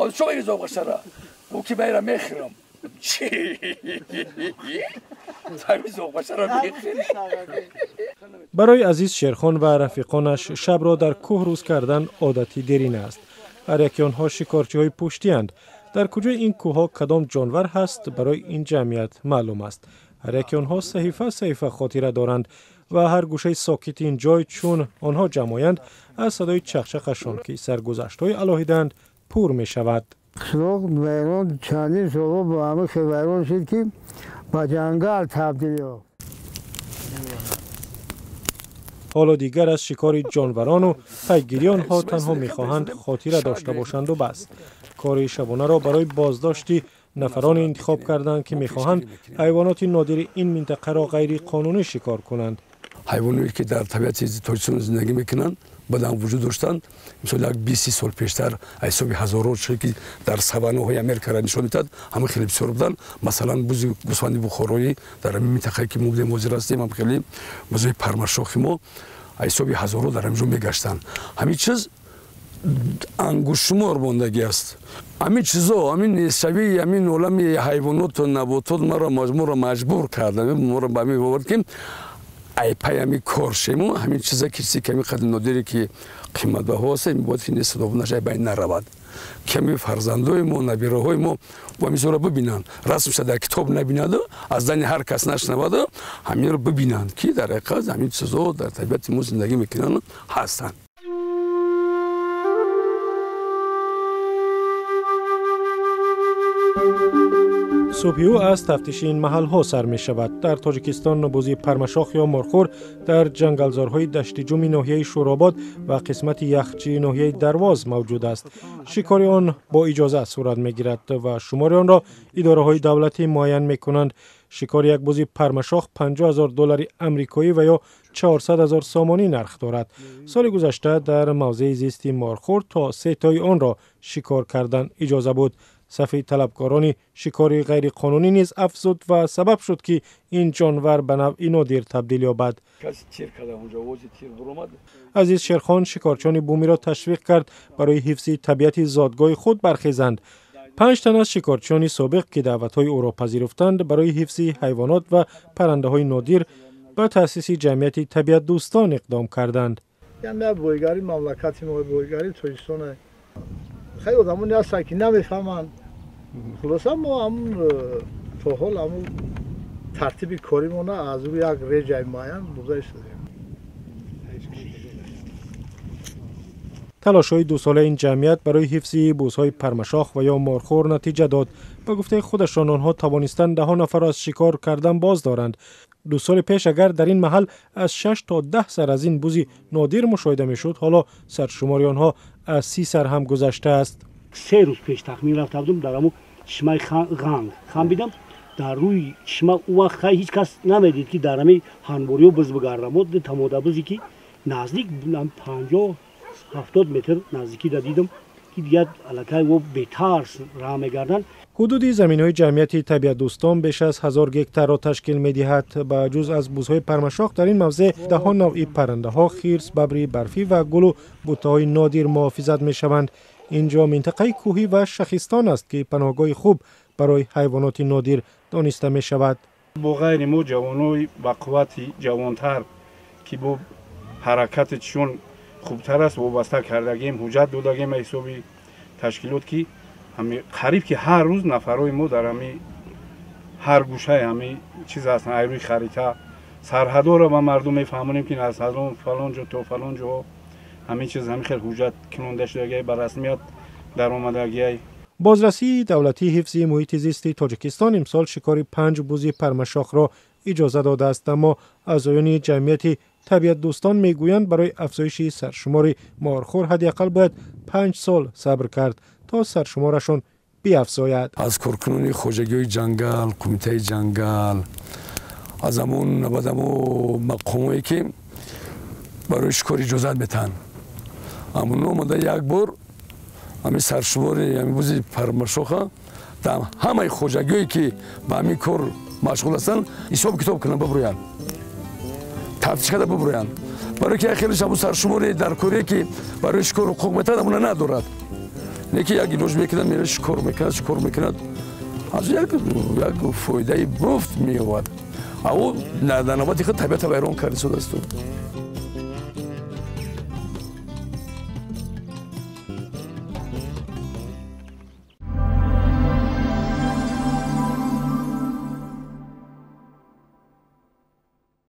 Ҳозир чӣ меги зоғашара? Гуфт ки ман ира мехӯрам. Чӣ? Ҳамин зоғашара мехӯрӣ? Барои Азиз Шерхон ва рафиқонаш шабро дар кӯҳ рӯз кардан одати дерина аст. Ҳар яки онҳо шикорчиҳои пуштианд. Дар куҷои ин кӯҳҳо кадом ҷонвар ҳаст, барои ин ҷамъият маълум аст. Ҳар яки онҳо саҳифа саҳифа хотира доранд ва ҳар гӯшаи сокити ин ҷой, чун онҳо ҷамъоянд, аз садои чақчақашон, ки саргузаштҳои алоҳидаанд, пур мешавад. Қишлоқ вайрон чандин солҳо бо ҳама хел вайрон шуд, ки ба ҷангал табдил ёфт. Ҳоло дигар аз шикори ҷонварону пайгирии онҳо танҳо мехоҳанд хотира дошта бошанду бас. Кори шабонаро барои боздошти нафароне интихоб карданд, ки мехоҳанд ҳайвоноти нодири ин минтақаро ғайриқонунӣ шикор кунанд. Ҳайвоное ки дар табиати Тоҷикистон зиндагӣ мекунанд, баъдан вуҷуд доштанд. Мисол, як 20 сол пештар аз ҳисоби ҳазорҳо чизе ки дар саваннаҳои Америкаро нишон медиҳад, ҳама хеле бисёр буданд. Масалан, бузи гӯсфанди бухороӣ дар ҳамин минтақае ки мо будем, ҳозир ҳастем, ҳам хеле бузои пармашохи мо аз ҳисоби ҳазорҳо дар ҳамин ҷо мегаштанд. Ҳамин чиз ангуштшумор мондагӣ аст. Ҳамин чизо, ҳамин нестшавии ҳамин олами ҳайвоноту наботот моро маҷбур кард, моро ба ҳамин овард, ки ай пай ҳамин кор шему, ҳамин чиза ки чизи ками қадр нодире ки қиматбаҳо аст, ин бояд ки нестадобуд нашавад, байн наравад. Ками фарзандои мо, набираҳои мо бо ҳамин чизоро бибинанд, расмша дар китоб набинаду, аз дани ҳар кас нашнаваду, ҳаминро бибинанд, ки дар ҳақиқат ҳамин чизо дар табиати мо зиндагӣ мекунанд, ҳастанд. Субҳи ӯ аз тафтиши ин маҳалҳо сар мешавад. Дар Тоҷикистон бузи пармашох ё морхӯр дар ҷангалзорҳои Даштиҷуми ноҳияи Шӯробод ва қисмати Яхчии ноҳияи Дарвоз мавҷуд аст. Шикори он бо иҷоза сурат мегирад ва шумори онро идораҳои давлатӣ муайян мекунанд. Шикори як бузи пармашох 50 000 доллари амрикоӣ ва ё 400 000 сомонӣ нарх дорад. Соли гузашта дар мавзеи зисти морхӯр то се тои онро шикор кардан иҷоза буд. Сафи талабкорони шикори ғайриқонунӣ низ афзуд ва сабаб шуд, ки ин ҷонвар ба навъи нодир табдил ёбад. Азиз Шерхон шикорчиёни бумиро ташвиқ кард, барои ҳифзи табиати зодгоҳи худ бархезанд. 5 тан аз шикорчиёни собиқ, ки даъватҳои ӯро пазируфтанд, барои ҳифзи ҳайвонот ва паррандаҳои нодир ба таъсиси ҷамъияти табиатдӯстон иқдом карданд. Яъне бойгарии мамлакати мо, бойгарии Тоҷикистон, хеле одамоне ҳастанд, ки намефаҳманд. Хулоса, мо ҳамун то ҳол ҳамун тартиби коримона аз рӯи як реҷаи муайян бурда истодем. Талошҳои дусолаи ин ҷамъият барои ҳифзи бузҳои пармашох ва ё морхӯр натиҷа дод. Ба гуфтаи худашон, онҳо тавонистанд даҳо нафарро аз шикор кардан боз доранд. 2 соли пеш агар дар ин маҳал аз 6 то 10 сар аз ин бузи нодир мушоҳида мешуд, ҳоло саршумори онҳо аз 30 сар ҳам гузаштааст. 3 рӯз пеш тахмин рафта будам, дар ҳамун чишмаи Ғанг хам бидам, дар рӯи чишма ӯ вақт хай ҳеҷ кас намедид, ки дар ҳамин ҳанвориҳо буз бигардам. Мо ду тамода бузе, ки наздик 50-70 метр наздикӣ да дидам, ки дигар аллакай во бетарс раҳ мегарданд. Ҳудуди заминҳои ҷамъияти табиатдӯстон беш аз 1000 гектарро ташкил медиҳад. Ба ҷуз аз бузҳои пармашох, дар ин мавзеъ даҳо навъи паррандаҳо, хирс, бабри барфӣ ва гулу буттаҳои нодир муҳофизат мешаванд. Ин ҷо минтақаи кӯҳӣ ва шахистон аст, ки паноҳгоҳи хуб барои ҳайвоноти нодир дониста мешавад. Бо ғайри мо ҷавонои ба қуввати ҷавонтар, ки бо ҳаракати чун хубтар аст, вобаста кардагем, ҳуҷҷат додагем ба ҳисоби ташкилот, ки ҳами қариб ки ҳар рӯз нафарҳои мо дар ҳами ҳар гӯшаи ҳами чиз ҳастанд. Ай рӯи харита сарҳадоро ба мардум мефаҳмонем, ки аз фалон ҷо то фалон ҷо ҳамин чиз, ҳамин хел ҳуҷҷат кунонда шудагиай, ба расмият даромадагиай. Бозрасии давлатии ҳифзи муҳити зисти Тоҷикистон имсол шикори 5 бузи пармашохро иҷоза додааст, аммо аъзоёни ҷамъияти табиатдӯстон мегӯянд, барои афзоиши саршумори морхӯр ҳадди ақал бояд 5 сол сабр кард, то саршуморашон биафзояд. Аз коркунони хоҷагиҳои ҷангал, кумитаи ҷангал, аз ҳамон баъд ҳамо мақомое ки барои шикор иҷозат метаҳанд, ҳамоно омада як бор ҳамин саршумори ҳамин бузи пармашоха дар ҳамаи хоҷагиҳое ки ба ҳамин кор машғул ҳастанд, ҳисоб китоб кунанд, бибурӯянд, тафтиш карда бибурӯянд, барои ки як хелеш ҳамун саршумори дар корие ки барои шикор ҳуқуқ метаҳад, ҳамона надорад. Неки як илоҷ мекунад, мера шикор мекунад, шикор мекунад, аз як фоидаи муфт меёбад. А ӯ дар навбати худ табиата вайрон карда истодааст.